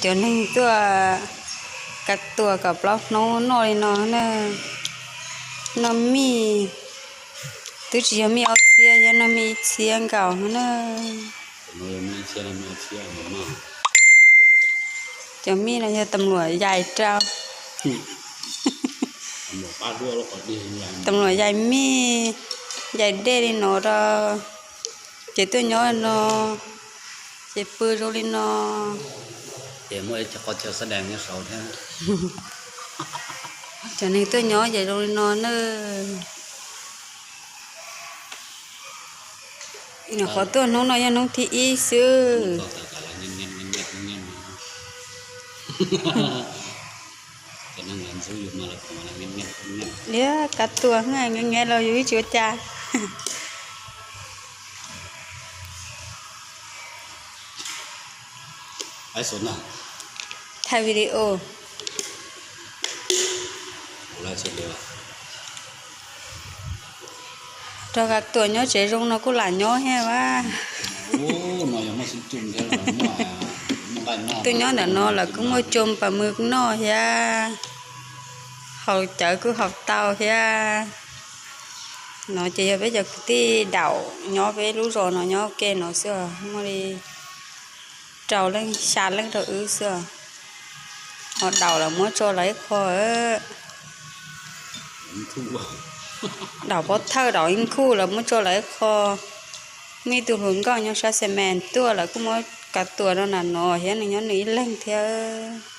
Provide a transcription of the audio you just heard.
Cov neeg tuaj kav tuam kaum plaub hnub noj li no na, noj mij, twb tsis yog mij ob txhiab, yog noj mij ib txhiab nkaus no na. Cov mij no yog tam luam yais rau. Tam luam yais mij, yais dej li no rau, ces tuaj nyob no, ces pw zoo li no. Ces muaj ib co qhov chaw xab dees nyob saud thiab. Cov neeg tuaj nyob ces zoo li no na. Nyuam qhuav tuaj hnub no yog hnub thib ib xwb. Liab kav tuam, nge nge los yus ib tsis ua cas. Thaij video. Rau kav tuam nyob tsev zoo no kuj lam nyob thiab vas. Tuaj nyob ntawm no lawv kuj muaj tsoo pas mws noj thiab, haus cawv kuj haus tau thiab. No ces yog peb cov kwv tij Daum nyob peb lub zos no nyob ke no xwb, muaj li rau leej xya leej rau wb xwb. Ho Daum lawv muab tso lawv ib qho, Daum pov thawj Daum ib nkhuj lawv muab tso lawv ib qho. Muaj ib tug hluas nkauj nyob sab xe mes tuaj lawv kuj muab kav tuam rau nram no thiab, nws nyob nws ib leeg thiab.